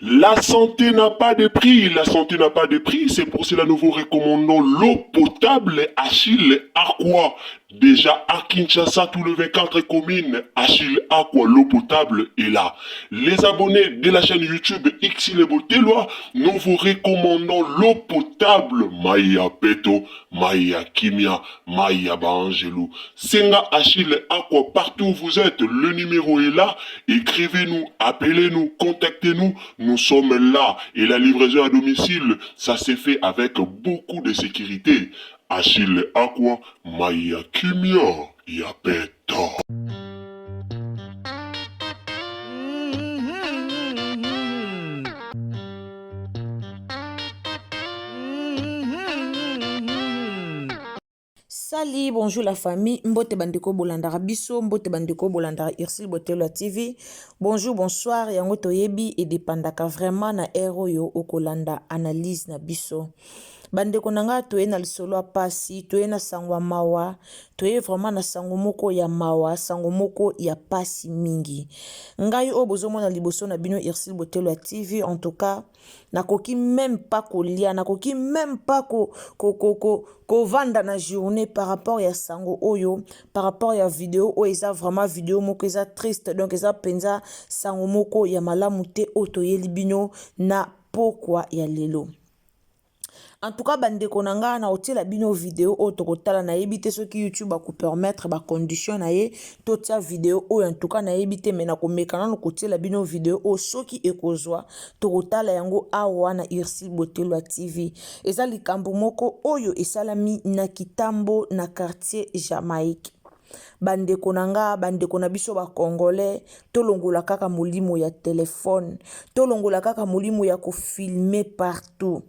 La santé n'a pas de prix, la santé n'a pas de prix, c'est pour cela nous vous recommandons l'eau potable Achille Aqua. Déjà à Kinshasa, tous les 24 communes, Achille Aqua, l'eau potable est là. Les abonnés de la chaîne YouTube Xile Boteloi, nous vous recommandons l'eau potable Maya Peto, Maya Kimia, Maya Baangelou. Senga Achille Aqua, partout où vous êtes, le numéro est là. Écrivez-nous, appelez-nous, contactez-nous. Nous sommes là. Et la livraison à domicile, ça s'est fait avec beaucoup de sécurité. Achille Aqua, Maya Kimia, Yapeta. Salut, bonjour la famille. Mbote bandeko bolandaka biso, mbote bandeko bolandaka Ursule Botelo TV. Bonjour, bonsoir. Yango toyebi edépendaka vraiment na heure oyo okolanda analyse na biso. Bandeko na nga toye na lisolo ya pasi, toye na sango ya mawa, toye vraiment na sango moko ya mawa, sango moko ya pasi mingi. Ngai oyo bozomona liboso na bino Ursule Botelo ya TV, en tout cas nakoki même pas kolia, nakoki même pas ko ko ko ko kovanda na journée par rapport ya sango oyo, par rapport ya video oyo. Eza vraiment video moko eza triste, donc eza mpenza sango moko ya malamu te oyo toyeli bino na pokwa ya lelo. En tout cas, bandeko na ngai, na kotiela bino video oyo tokotala. Nayebi te soki YouTube akopermettre bacondition na ye totia video oyo. En tout cas, nayebi te, me nakomeka nano kotiela bino video oyo. Soki ekozwa, tokotala yango awa na Ursule Botelo ya TV. Eza likambo moko oyo esalami na Kitambo, na quartier Jamaïque. Bandeko na nga, bandeko na biso bacongolais, tolongola kaka molimo ya telefone, tolongola kaka molimo ya kofilmer partout,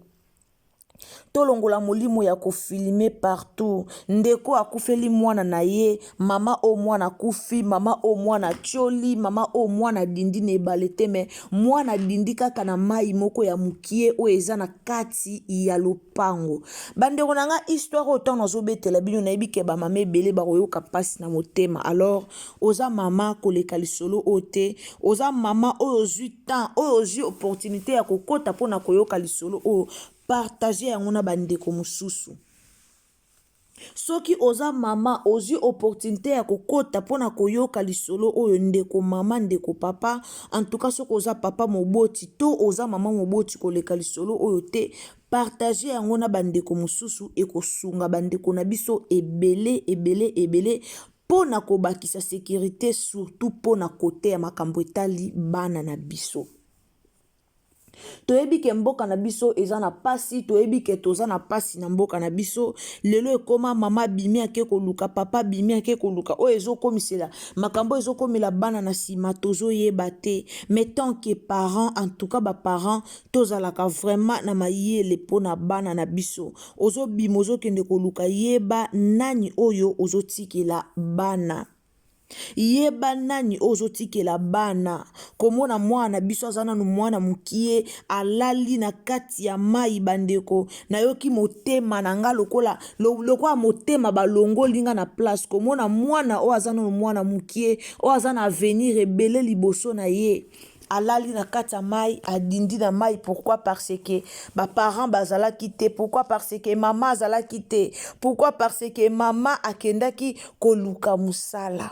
tolongola molimo ya kofilmer partout. Ndeko akufeli mwana na ye, mama oyo mwana akufi, mama oyo mwana atioli, mama oyo mwana adindi na ebale te, me mwana adindi kaka na mai moko ya mokie oyo eza na kati ya lopango. Bandeko na nga, histoire oyo ntango nazobetela bino, nayebi ke bamama ebele bakoyoka mpasi na motema. Alors oza mama, koleka lisolo oyo te. Oza mama oyo ozwi temps, oyo ozwi opportunité ya kokɔta mpona koyoka lisolo oyo, partage yango na bandeko mosusu. Soki oza mama, ozwi opportunité ya kokɔta mpona koyoka lisolo oyo, ndeko mama, ndeko papa, en tout cas soki oza papa moboti to oza mama moboti, koleka lisolo oyo te. Partage yango na bandeko mosusu, ekosunga bandeko na biso ebele ebele ebele mpona kobakisa sécurité, surtout mpona kote ya makambo etali bana na biso. Toyebi ke mboka na biso eza na pasi, toyebi ke toza na pasi na mboka na biso. Lelo ekóma mama abimi ake koluka, papa abimi ake koluka. Oyo ezokomisela makambo ezokomela bana na nsima, tozoyeba te. Mais tant que parent, en tout cas baparent, tozalaka vraiment na mayele mpona bana na biso. Ozobima, ozokende koluka, yeba nani oyo ozotikela bana, yeba nani oyo ozotikela bana. Komona mwana na biso aza nanu mwana mokie, alali na kati ya mai. Bandeko, nayoki motema na nga lokola motema balongoli nga na place. Komona mwana oyo aza nanu mwana mokie, oyo aza na avenir ebele liboso na ye, alali na kati ya mai, adindi na mai. Pourquoi? Parce que baparent bazalaki te. Pourquoi? Parce que mama azalaki te. Pourquoi? Parce que mama akendaki koluka mosala.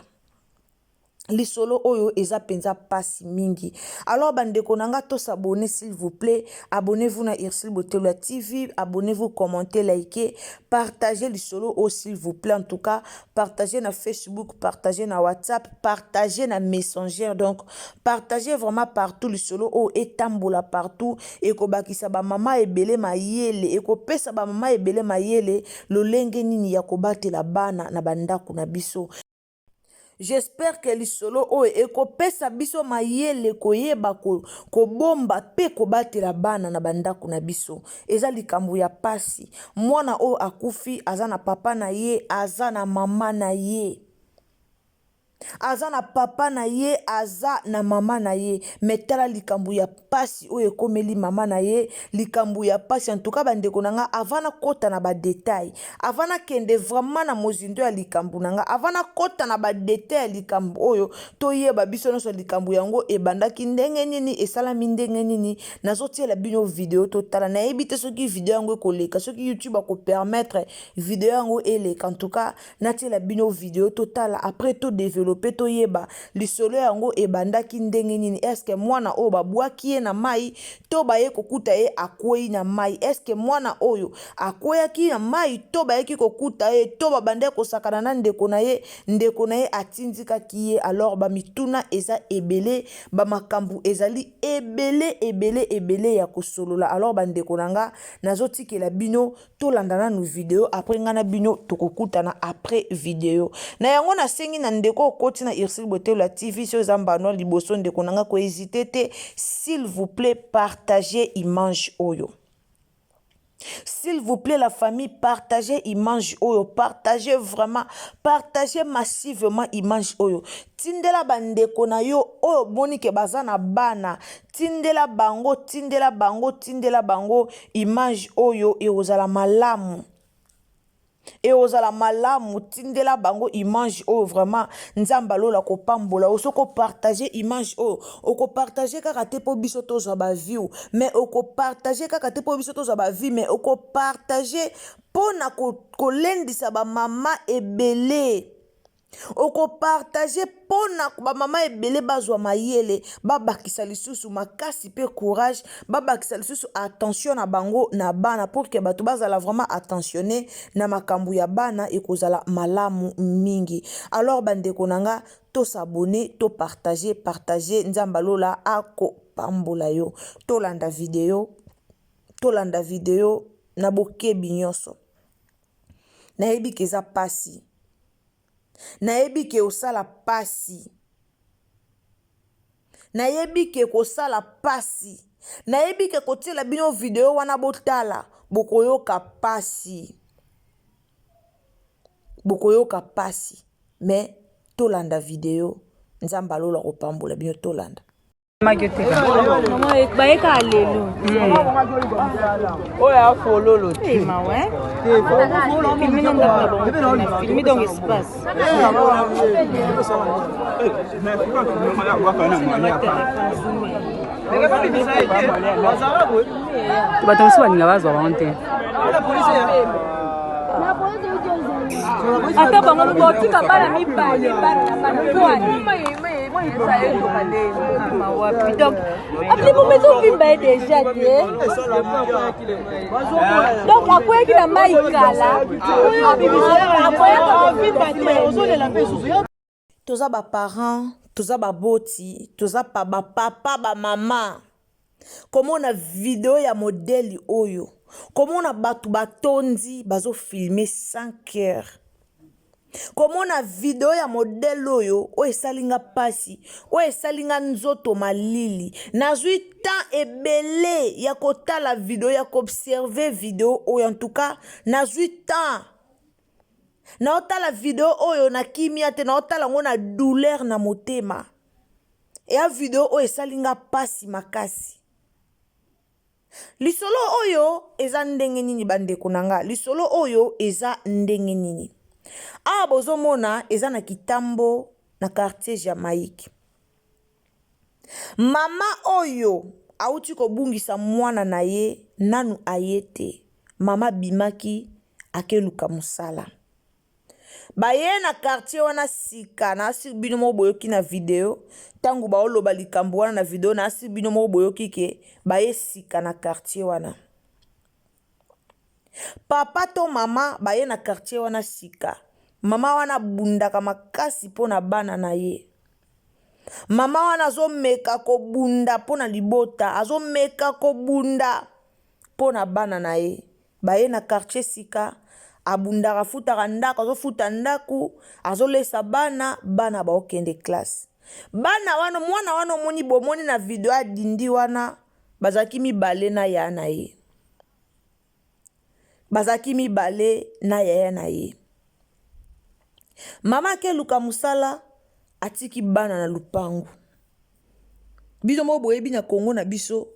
Lisolo oyo eza mpenza mpasi mingi. Alors bandeko na nga, tos'abonner, s'il vous plaît. Abonnez-vous na Ursule Botelo ya TV. Abonnez-vous, commentez, likez, partagez lisolo oyo, s'il vous plaît. En tout cas, partagez na Facebook, partagez na WhatsApp, partagez na Messenger, donc partagez vraiment partout. Lisolo oyo etambola partout, ekobakisa bamama ebele mayele, ekopesa bamama ebele mayele lolenge nini ya kobatela bana na bandako na biso. J'espère ke lisolo oyo ekopesa biso mayele koyeba kobomba mpe kobatela bana na bandako na biso. Eza likambo ya pasi. Mwana oyo akufi aza na papa na ye, aza na mama na ye. Aza na papa na ye, aza na mama na ye, mais tala likambo ya pasi oyo ekomeli mama na ye, likambo ya pasi. En tout cas ba ndeko na nga, avant na kota na ba details, avant na kende vraiment na mozindo ya likambo na nga, avant na kota na ba details ya likambo oyo, toyeba biso nyonso likambo yango ebandaki ndenge nini, esalami ndenge nini. Nazotiela bino video totala. Nayebi te soki video yango ekoleka, soki YouTube ako permettre video yango eleka. En tout cas Natiela bino video totala après to developper toyeba lisolo yango ebandaki ndenge nini est ce que mwana oyo babwaki ye na mayi to baye kokuta ye akweyi na mayi est ce que mwana oyo akweyaki na mayi to bayaki kokuta ye to babandaki kosakana na ndeko na ye ndeko na ye atindikaki ye alors ba mituna eza ebele ba makambo ezali ebele ebele ebele ya kosolola alors ba ndeko na nga nazotikela bino Tolanda nanu video après nga na bino tokokutana après video. Na yango nasengi na ndeko okoti na Ursule Botelo ya TV soki eza mbano liboso ndeko na nga ko hésiter te s'il vous plaît partagez image oyo. S'il vous plaît la famille partagez image oyo partagez vraiment partagez massivement image oyo tindela bandeko na yo oyo omoni ke baza na bana Tindela bango tindela bango tindela bango image oyo ekozala malamu ekozala malamu tindela bango image oyo vraiment nzambe alola kopambola yo soki opartage image oyo okopartage kaka te mpo biso tozwa baview mais okopartage kaka te mpo biso tozwa bavie mais okopartage mpo na kolendisa bamama ebele Oko partager pona ba mama ebele bazwa mayele babakisa lisusu makasi pe courage babakisa lisusu attention na bango na bana pour que bato bazala vraiment attentionne na makambo ya bana ekozala malamu mingi. Alors bandeko na nga to s'abonner to partager partager Nzambe alola akopambola yo. Tolanda video tolanda video na bokebi nyonso. Nayebi ke eza pasi. Nayebi ke osala pasi. Nayebi ke kosala pasi. Nayebi ke kotiela bino video wana botala bokoyoka pasi. Bokoyoka pasi mais tolanda video Nzambe alola kopambola bino tolanda. Bayeka lelo. Oyo afololo te. Filme donc espace. Bato mosusu balinga bazwa bango te. Ata bango botika bana mibale bana na bana donc libumu ezovimba ye deja te donc akweyaki na mai kala Toza ba parents, toza ba boti, toza pa ba papa, ba mama. Komona video ya modèle oyo, komona bato batondi bazo filmer sans cœur. Komona video ya modèle oyo, oyo esali nga pasi, oyo esali nga nzoto malili. Nazwi temps ebele ya kotala video, ya ko observer video oyo. En tout cas, nazwi temps. Naotala video oyo na kimia te, naotala yango na douleur na motema. Eya video oyo esali nga pasi makasi. Lisolo oyo eza ndenge nini bandeko na nga? Lisolo oyo eza ndenge nini? Awa bozomona eza na Kitambo na quartier Jamaïque. Mama oyo awuti kobungisa mwana na ye nanu aye te. Mama abimaki akeluka mosala. Baye na quartier wana sika na sur bino moko boyoki na video tango baoloba likambo wana na video na sur bino moko boyoki ke baye sika na quartier wana. Papa to mama baye na quartier wana sika. Mama wana abundaka makasi mpo na bana na ye. Mama wana azomeka kobunda mpo na libota, azomeka kobunda mpo na bana na ye. Baye na quartier sika, abundaka afutaka ndako, azofuta ndako, azolesa bana, bana baokende classe. Bana wana, mwana wana omoni bomoni na video adindi wana, bazalaki mibale na yaya na ye. Bazalaki mibale na yaya na ye. Mama akeluka mosala. Atiki bana na lupangu. Bino moko boyebi na Congo na biso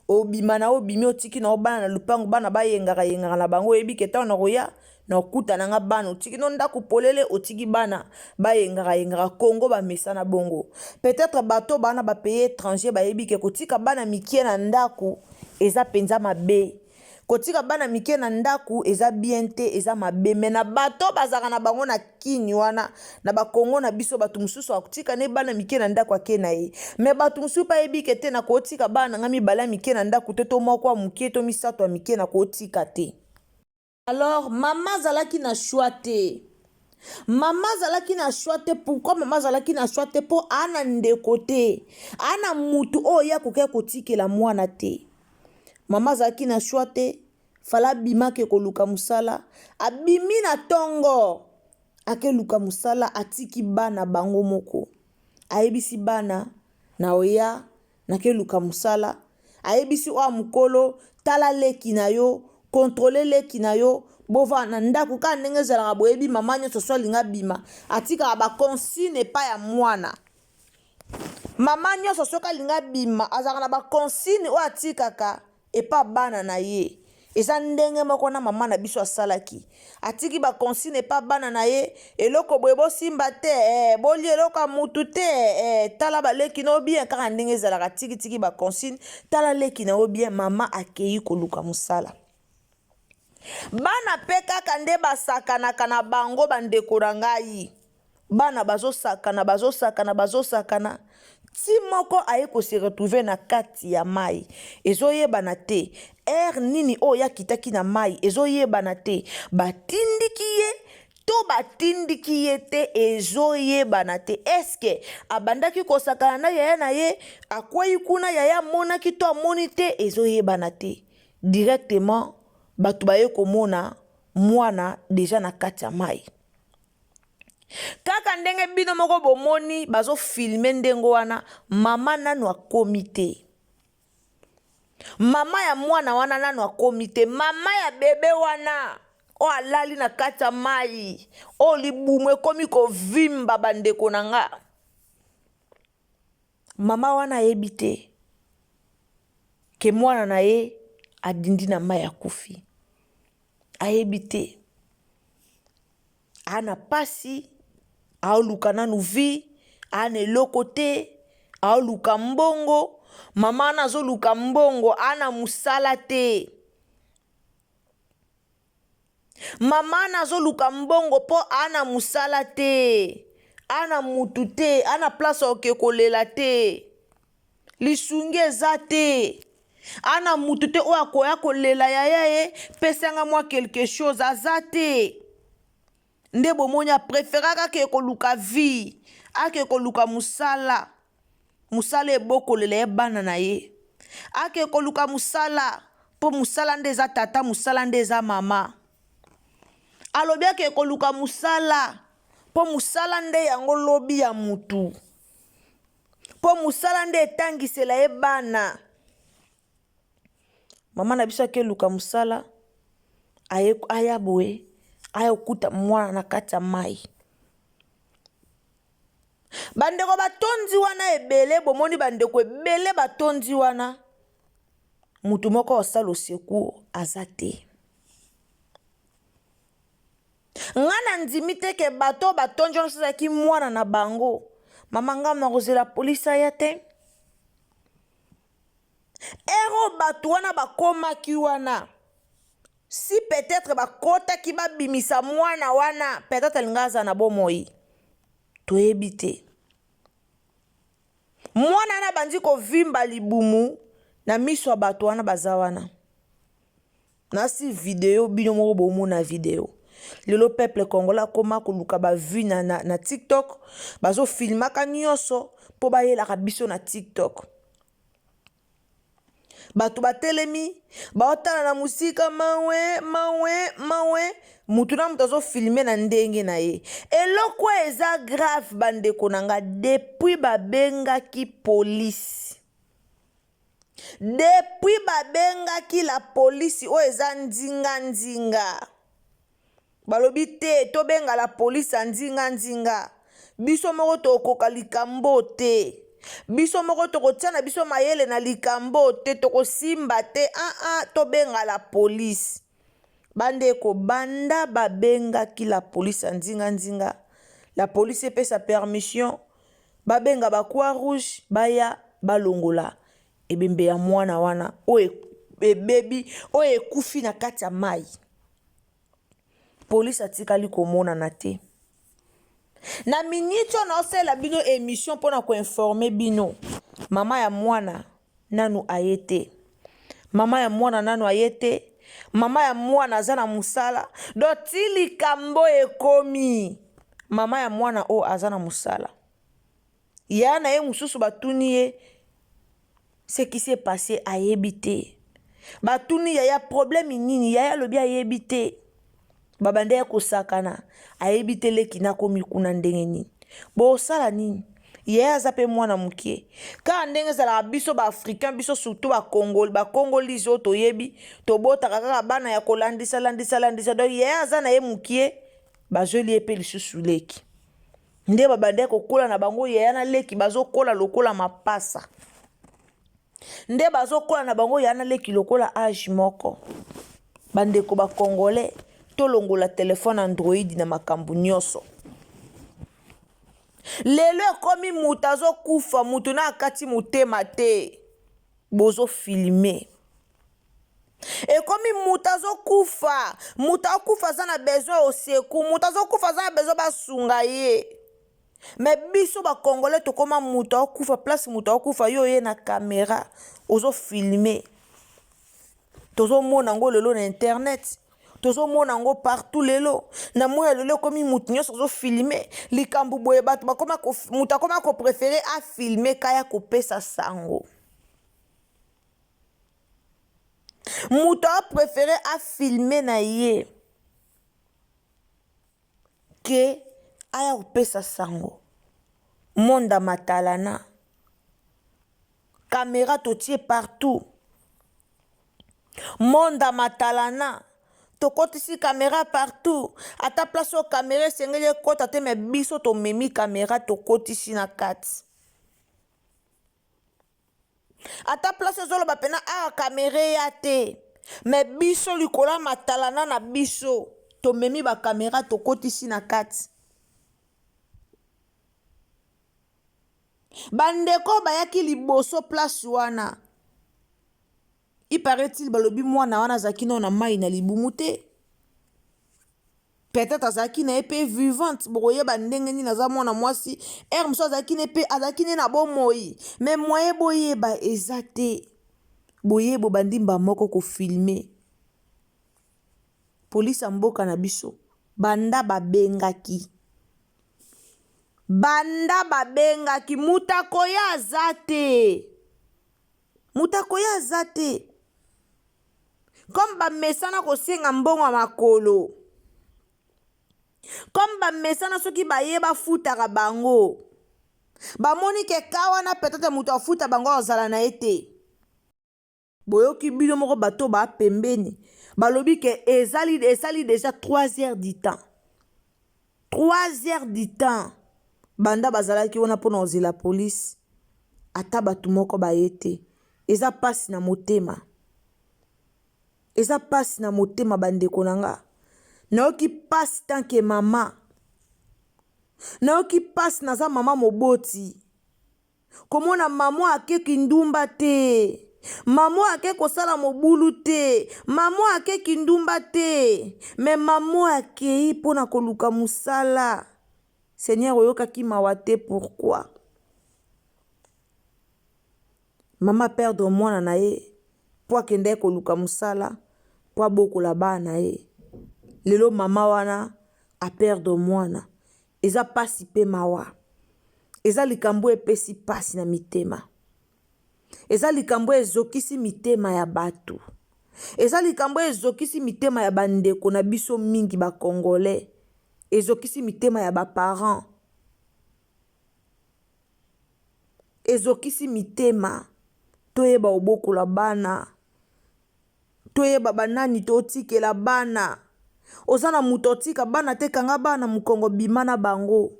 obima na obimi otiki na bana na lupangu bana bayengaka yengaka na bango oyebi ke ntango nakoya nakokuta na nga bana otiki no ndako polele otiki bana bayengaka yengaka Congo bamesana bongo peut-être bato bana ba pays étranger bayebi ke kotika bana mikie na ndako eza mpenza mabe Kotika bana mike na ndaku eza bien te eza mabe mais na bato bazalaka na bango na kin wana na ba congo na biso bato mosusu akotika ne bana mike na ndako ake na ye mais bato mosusu mpe ayebi ke te nakotika bana na ngai mibale ya mike na ndako te to moko ya moke to misato ya mike nakotika te. Alors mama azalaki na choix te. Mama azalaki na choix te. Pourquoi mama azalaki na choix te? Mpo aa na ndeko te, aa na mutu oyo ye akokaki kotikela mwana te. Mama azalaki na choix te, fala abima ake koluka mosala. Abimi na tongo ake luka mosala, atiki bana bango moko. Ayebisi bana na oya nake luka musala ayebisi oyo mukolo tala leki na yo controle leki na yo bovanda na ndako kaka ndenge ezalaka boyebi mama nyonso so alingi abima atikaka baconsigne epai ya mwana mama nyonso soki alingi abima azalaka na baconsigne oyo atikaka epa bana na ye. Eza ndenge moko na mama na biso asalaki. Atiki ba consigne epa bana na ye, eloko boye bosimba te, eh, bolia eloko ya mutu te, eh, tala baleki na yo bien, kaka ndenge ezalaka tiki tiki ba consigne, tala leki na yo bien, mama akeyi koluka musala. Bana pe kaka nde basakanaka na bango bandeko na ngai. Bana bazosakana bazosakana bazosakana ti moko aye ko se retrouver na kati ya mayi ezoyebana te heure nini oyo ye akitaki na mayi ezoyebana te batindiki ye to batindiki ye te ezoyebana te eske abandaki kosakana na yaya na ye akwei kuna yaya amonaki to amoni te ezoyebana te directement bato baye komona mwana deja na kati ya mayi. Kaka ndenge bino moko bomoni bazo filme ndenge wana mama nanu akomi te. Mama ya mwana wana nanu akomi te. Mama ya bebe wana oyo alali na kati ya mayi oyo libumu ekomi kovimba bandeko na nga. Mama wana ayebi te ke mwana na ye adindi na mayi akufi. Ayebi te. Aa na pasi, aoluka nanu vie, aa na eloko te, aoluka mbongo. Mama wana azoluka mbongo, aa na mosala te. Mama wana azoluka mbongo mpo aa na mosala te, aa na mutu te, aa na place oke kolela te. Lisungi eza te. Ana mutu te oyo akoya kolela yaya ye pesa nga mwa quelque chose aza te. Nde bomoni a preferaka ake koluka vie, ake koluka musala. Musala ebokolela ye bana na ye. Ake koluka musala po musala nde eza tata, musala nde eza mama. Alobi ake koluka musala po musala nde yango lobi ya mutu. Mpo mosala nde etangisela ye bana. Mama na biso akeluka mosala aye aya boye aya kokuta mwana na kati ya mai. Bandeko batondi wana ebele, bomoni bandeko ebele batondi wana, moto moko asala au secours aza te. Nga na ndimi te ke bato oyo batondi wana ezalaki mwana na bango. Mama nga nakozela polisi aya te. Heure oyo bato wana bakomaki wana si peut-être bakotaki babimisa mwana wana peut-être alinga aza na bomoi toyebi te. Mwana wana abandi kovimba libumu na miso ya bato wana baza wana. Nasi video bino moko bomona video. Lelo peuple congolais akoma koluka ba vue na, na, na TikTok, bazo filmaka nyonso mpo bayelaka biso na TikTok. Bato batelemi baotala na mosika mawe mawe mawe, mutu na mutu azofilme na ndenge na ye. Eloko eza grave bandeko na nga, depuis babengaki police Depuis babengaki la police oyo eza nzinga nzinga. Balobi te tobenga la police ya nzinga nzinga. Biso moko tokokoka likambo te. Biso moko tokotia na biso mayele na likambo te, tokosimba te. Ah ah, tobenga la police. Bandeko, banda babengaki la police ya nzinga nzinga, la police epesa permission babenga ba croix rouge baya balongola ebembe ya mwana wana oyo ebebi, oyo ekufi na kati ya mai. Police atikali komonana te. Na minute oyo naosalela bino emission mpona koinforme bino, mama ya mwana nanu aye te. Mama ya mwana nanu aye te. Mama ya mwana aza na mosala. Donc ti likambo ekomi, mama ya mwana oyo aza na mosala. Yaya na ye mosusu batuni ye ce qui s'est passe ayebi te. Batuni yaya problème nini, yaya alobi ayebi te. Babanda ye kosakana, ayebi te leki nakomi kuna ndenge nini. Bosala nini? Yaya aza mpe mwana moke. Kaka ndenge ezalaka biso ba africain, biso surtout ba Congol, ba Congolese oyo toyebi, tobotaka kaka bana ya kolandisa landisa landisa. Donc yaya aza na ye mokie, bazweli ye mpe lisusu leki. Nde babandaki kokola na bango yaya na leki bazokola lokola mapasa. Nde bazokola na bango yaya na leki lokola age moko. Bandeko ba Congolais, tolongola telefone Android na makambo nyonso. Lelo ekomi moto azokufa, moto na akati motema te, bozo filme. Ekomi moto azokufa, moto akufa aza na besoin au secours, moto azokufa aza na besoin basunga ye. Mais biso ba Congolais tokoma moto akufa, place moto akufa yo oye na camera ozo filme. Tozomona yango lelo na internet, tozomona yango partout lelo. Na moi ya lelo ekomi moto nyonso azo filme likambo boye, bato bakoma moto akoma ko prefere a filme kaya kopesa sango. Moto a prefere a filme na ye ke aya kopesa sango. Monde ya matalana. Camera totie partout. Monde ya matalana. Tokotisi camera partout. Ata place oyo camera esengeli ekota te, mais biso tomemi camera tokotisi na kati. Ata place ezoloba pena awa camera eya te, mais biso likolo ya matalana na biso tomemi ba camera tokotisi na kati. Bandeko bayaki liboso place wana, il paraît-il balobi mwana wana azalaki nano na mai na libumu te. Peut-etre azalaki na ye mpe vivante, bokoyeba ndenge nini aza mwana mwasi. Heure mosusu azalaki ne mpe azalaki ne na bomoi, mais moyen boyeba eza te. Boye bobandi mbala moko ko filmer. Police ya mboka na biso banda babengaki, banda babengaki moto akoya aza te, moto akoya aza te. Comme bamesana kosenga mbongo ya makolo, comme bamesana soki baye bafutaka bango, bamoni ke ka wana peut-être moto afuta bango azala na ye te. Boyoki bino moko bato ba pembeni balobi ke ezali esali deja 3 heures du temps, 3 heures du temps banda bazalaki wana mpona kozela police, ata bato moko baye te. Eza pasi na motema, eza pasi na motema bandeko na nga. Nayoki pasi tant que mama, nayoki pasi naza mama moboti. Komona maman ake kindumba te, maman ake kosala mobulu te, maman ake kindumba te, mais maman akeyi pona koluka musala. Seigneur oyokaki mawa te pourquoi? Mama perdre mwana na ye po akendaki koluka musala po abokola bana na ye. Lelo mama wana a perdre mwana. Eza pasi pe mawa. Eza likambo epesi pasi na mitema. Eza likambo ezokisi mitema ya bato. Eza likambo ezokisi mitema ya bandeko na biso mingi ba congolais. Ezokisi mitema ya ba parents. Ezokisi mitema. Toyeba kobokola bana. Toyeba banani totikela bana. Oza na moto otika bana te, kanga bana mokongo, bima na bango.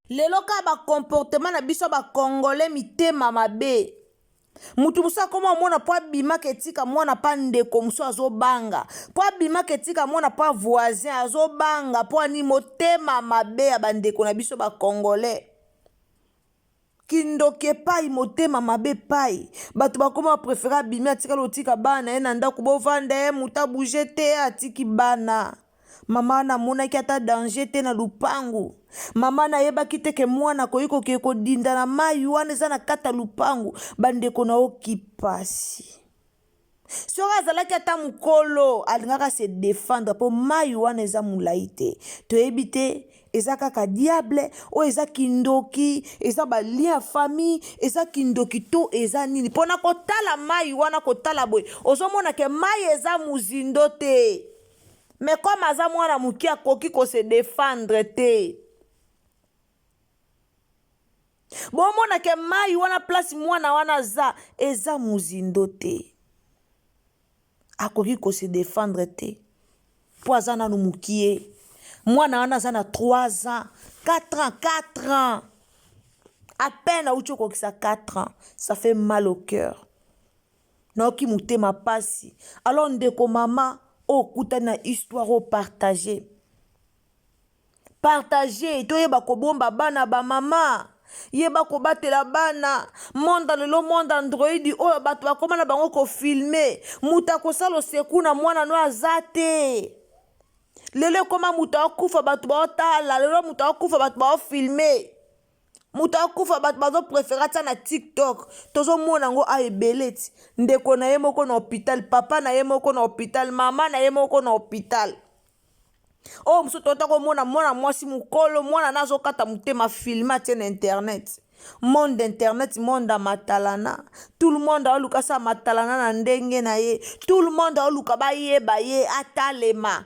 Lelo kaka ba comportement na biso ba congolais mitema mabe. Mutu mosusu akoma omona po abimaka etika mwana pa ndeko mosusu azobanga po abimaka etika mwana pa voisin azobanga po ani motema mabe ya bandeko na biso ba congolais. Kindoki epai motema mabe epai bato bakoma prefere abimi atikali otika bana na ye na ndako bovanda ye moto abouge te atiki bana mama wana amonaki ata danger te na lupangu mama na ayebaki te ke mwana akoki kokende kodinda na mai wana eza na kati ya lupangu bandeko na oki pasi soki azalaki ata mokolo alingaka se defendre mpo mai wana eza molai te toyebi te eza kaka diable oyo eza kindoki eza balien ya famille eza kindoki to eza nini mpo na kotala mai wana kotala boye ozomona ke mai eza mozindo te mais comme aza mwana moke akoki kose defendre te bomona ke mai wana place mwana wana aza eza mozindo te akoki kose defendre te mpo aza nanu mokie mwana wana aza na 3 ans 4 ans 4 ans à peine auti okokisa 4 ans ça fait mal au cœur nayoki motema pasi alors ndeko mama oyo okutani na histoire oyo partage partage toyeba kobomba bana bamama yeba kobatela bana monde lelo monde android oyo bato bakoma na bango kofilme moto akosala oseku na mwana no aza te lelo ekoma moto akufa bato baotala lelo moto akufa bato baofilme moto akufa bato bazoprefere atia na tiktok tozomona yango a ebele ti ndeko na ye moko na hôpital papa na ye moko na hôpital mama na ye moko na hôpital oyo mosusu tota komona mwana mwasi mokolo mwana na azokata motema filme atie na internet monde internet monde ya matalana tout le monde aoluka sa matalana na ndenge na ye tout le monde aoluka bayeba ye atalema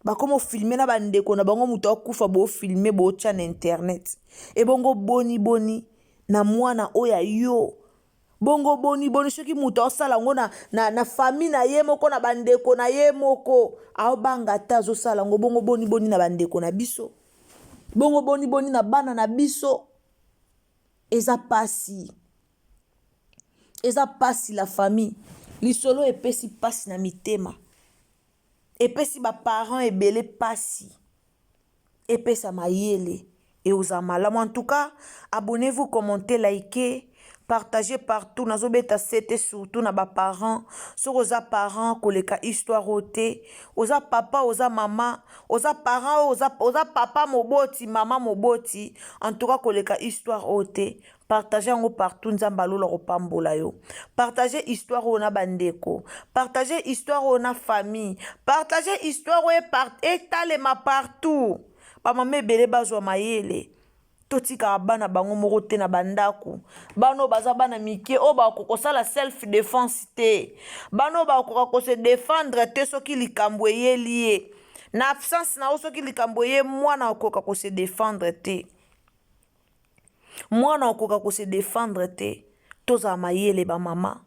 bakoma ofilme na bandeko na bango moto akufa bofilme botya na internet ebongo boni boni na mwana oyo ya yo bongo boni boni soki moto aosala yango na, na, na famille na ye moko na bandeko na ye moko aobanga te azosala yango bongo boni boni na bandeko na biso bongo boni boni na bana na biso eza pasi eza pasi la famille lisolo epesi pasi na mitema epesi ba parents ebele pasi epesa mayele ekozala malamu en tout cas abonnez-vous commentez likez partagez partout nazobeta sete surtout na baparent soki oza parent koleka histoire oyo te oza papa oza mama oza parent oyo oza, oza papa moboti mama moboti en tout cas koleka histoire oyo te partage yango partout nzambe alola kopambola yo partage histoire oyo na bandeko partage histoire oyo na famille partage histoire oyo etalema partout bamama ebele bazwa mayele totikaka bana bango moko te na bandako bana oyo baza bana mike oyo bakoka kosala self defense te bana oyo bakoka kose defendre te soki likambo eyeli ye na absence na yo soki likambo eye mwana akoka kose defendre te Mwana okoka ko se defendre te. Tozala mayele ba mama.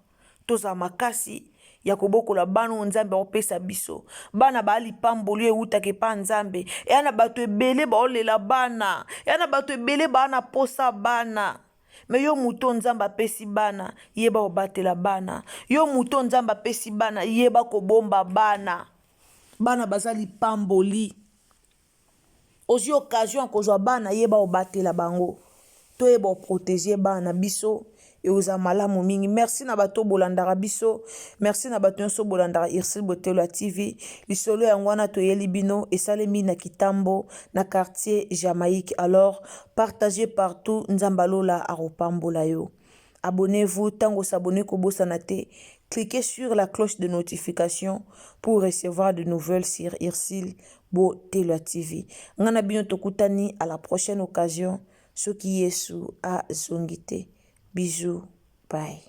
Tozala makasi ya kobokola bana oyo Nzambe akopesa biso. Bana ba lipamboli oyo ewutaka epa Nzambe. Eya na bato ebele baolela bana. Eya na bato ebele baa na posa bana. Me yo moto Nzambe apesi bana, yeba kobatela bana. Yo moto Nzambe apesi bana, yeba kobomba bana. Bana baza lipamboli. Ozwi occasion ya kozwa bana yeba obatela bango toyeba oprotege bana na biso ekozala malamu mingi merci na bato bolandaka biso merci na bato nyonso bolandaka Ursule Botelo ya TV lisolo yango wana toyeli bino esalemi na Kitambo na quartier Jamaïque alors partagez partout Nzambe alola akopambola yo abonnez-vous ntango osabonne kobosana te cliquez sur la cloche de notification pour recevoir de nouvelles sur Ursule Botelwa TV. Nga na bino tokutani à la prochaine occasion soki Yesu azongi te. Bisous, bye.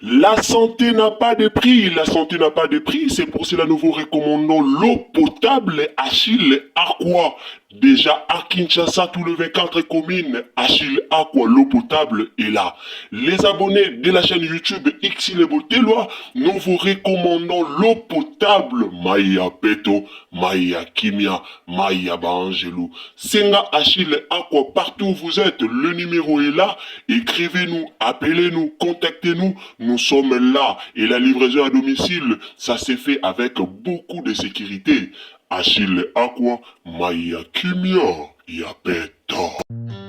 La santé n'a pas de prix, la santé n'a pas de prix, c'est pour cela nous vous recommandons l'eau potable Achille Aqua. Déjà à Kinshasa, tout le 24 communes, Achille Aqua, l'eau potable est là. Les abonnés de la chaîne YouTube Xile Botelwa, nous vous recommandons l'eau potable Maya Peto, Maya Kimia, Maya Baangelou. Senga Achille Aqua, partout où vous êtes, le numéro est là. Écrivez-nous, appelez-nous, contactez-nous. Nous sommes là. Et la livraison à domicile, ça s'est fait avec beaucoup de sécurité. Achille Aqua, Maya Kimia, ya Peto.